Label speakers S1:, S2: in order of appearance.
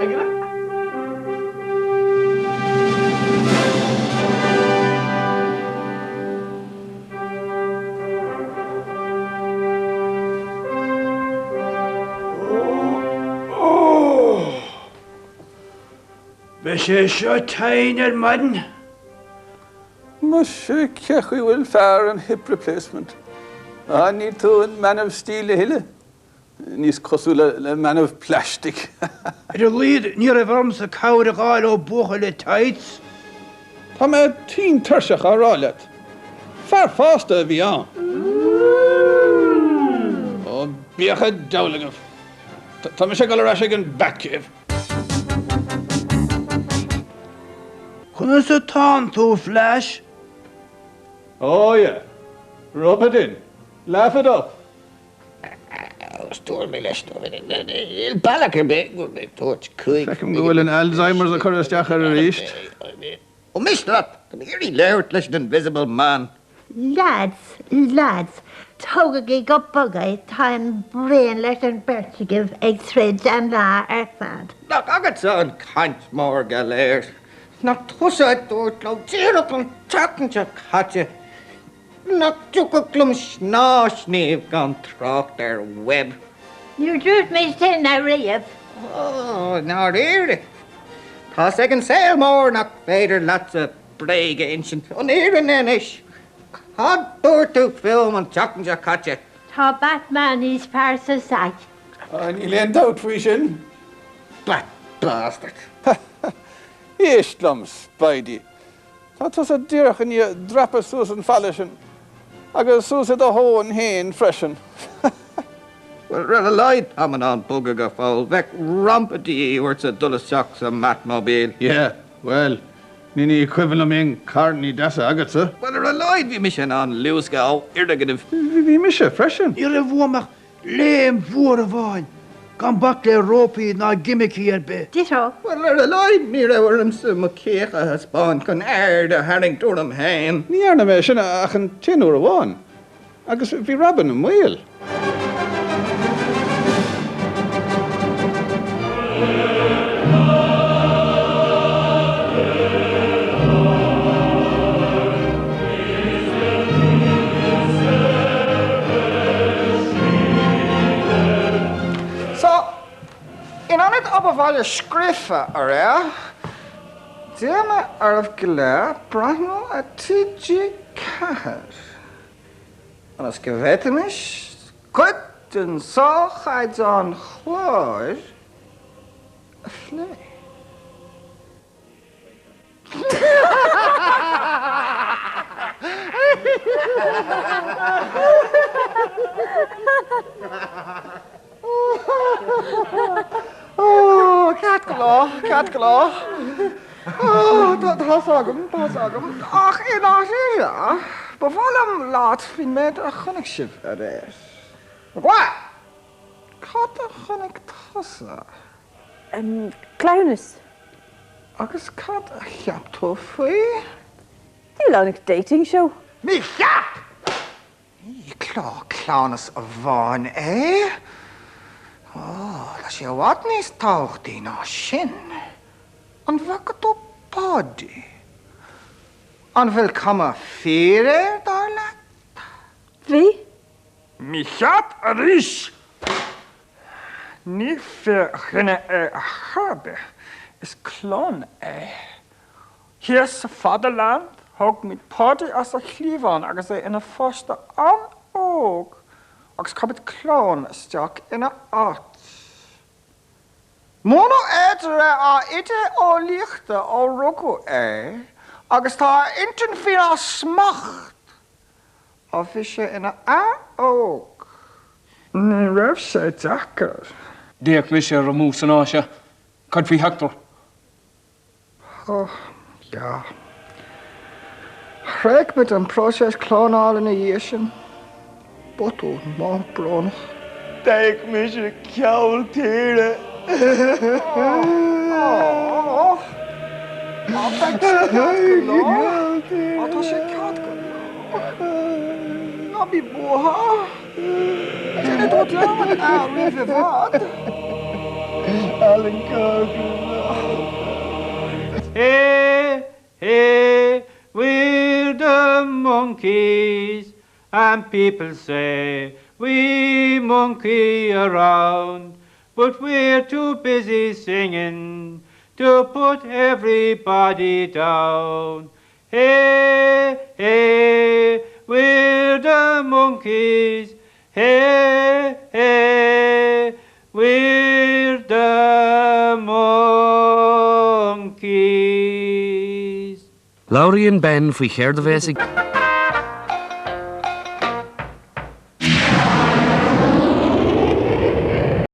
S1: Beidh sé seo tinn ar maidin.
S2: Muise, cé chaoi bhfuil fear an hip replacement? Ah, níl tú in Man of Steel a thuilleadh. Níos cosúla le Man of Plastic.
S1: Ar a laghad ní raibh ormsa cabhair a fháil ó buachaill i tights.
S2: Tá mé tinn tuirseach á rá leat. Fear fásta a bhí ann. Ó, bíodh an diabhal agaibh. Tá mise ag dul ar ais ag an Batcave.
S1: Conas atánn tú, Flash?
S2: Oh yeah. Rub it in. Laugh it up.
S3: Níl bealach ar bith go bhfuil mé ag tabhairt 5
S2: Feicim go bhfuil an Alzheimer's ag cur isteach air arís.
S3: Ó miste leat, tá mé ag iarraidh labhairt leis an Invisible Man.
S4: Lads, lads, tógaigí go bog é, táim bréan leis an beirt agaibh ag troid an lá ar fad.
S3: Nach agatsa an chaint mhór go léir? Nach tusa a dúirt liom díreach an tseachtain seo caite Nach dtiocfadh liom snáth a shníomh gan trácht ar web.
S4: Níor dúirt mé sin ariamh.
S3: Ó, i ndáiríre. Tá's ag an saol mór nach féidir leatsa bréag a insint. An fhírinne anois. Cad dúirt tú fúm an tseachtain seo caite?
S4: Tá Batman níos fearr sa sac.
S2: Níl aon dabht faoi sin.
S3: Bat bastard.
S2: Éist liom, Spidey. Tá tusa díreach i ndiaidh dreapadh suas an falla sin, agus suas i do thóin féin freisin.
S3: Bhuel, ar a laghad táim in ann bogadh go fóill. Bheadh rampa de dhíth ortsa dul isteach sa mBatmobile.
S2: Yeah, bhuel, ní cuimhin liom aon carrannaí deasa agatsa.
S3: Bhuel, ar a laghad bhí mise in ann luascadh ó fhoirgnimh.
S2: Bhí mise freisin.
S1: Ní raibh uaim ach Léim mhór amháin, gan bac le rópaí ná gimicí ar bith.
S4: Ditto.
S3: Bhuel, ar a laghad ní raibh ormsa mo chíocha a thaispeáint chun aird a tharraingt orm féin.
S2: Ní dhearna mé sin ach an t-aon uair amháin, agus bhí Robin i mbaol.
S3: So, in ionad obair bhaile scríofa aréir, d'iarr mé oraibh go léir breathnú ar TG4 ionas go bhféadfaimis cuid den sárchaighdeán chláir a phlé. Ó, ceart go leor, ceart go leor. Ó, tá's agam, tá's agam. Ach i ndáiríre, ba mhaith liom labhairt faoin méid a chonaic sibh aréir. Maguire, cad a chonaic tusa?
S5: Cleamhnas.
S3: Agus cad a cheap tú faoi?
S5: Do you like dating show?
S3: Mícheart! Ní clár cleamhnais amháin é. Ó, tá sé i bhfad níos tábhachtaí ná sin. An bhfaca tú Páidí? An bhfuil cuma fir air, dar leat?
S5: Bhí.
S3: Mícheart arís! Ní fíordhuine é ar chor ar bith, is clón é. Thiar sa Fadaland, thóg muid Páidí as a chliabhán agus é ina pháiste an-óg agus chuir muid clón isteach ina áit. Múineadh é de réir ár n-idé-eolaíochta ó rugadh é agus tá a intinn faoinár smacht Ó bhí sé ina fhear óg. Ní raibh sé deacair.
S6: D'fhéach mise ar Amú san Áise. Cad faoi Hector?
S3: Oh, yeah. Thréig muid an próiseas clónála ina dhiaidh sin. Botún mór brónach.
S1: D'fhéach mise Ceol Tíre.
S3: Oh, oh, beidh sé ceart go leor. Oh, tá sé ceart go leor. Ná bí buartha. Déanfaidh tú dearmad air roimh i bhfad.
S1: Alan Corcoran.
S7: Hey, hey, we're the monkeys and people say we monkey around but we're too busy singing to put everybody down. Hey, hey, we're the monkeys. Hey, hey, we're the monkeys.
S8: Labhraíonn Ben faoi chéard a bheas ag.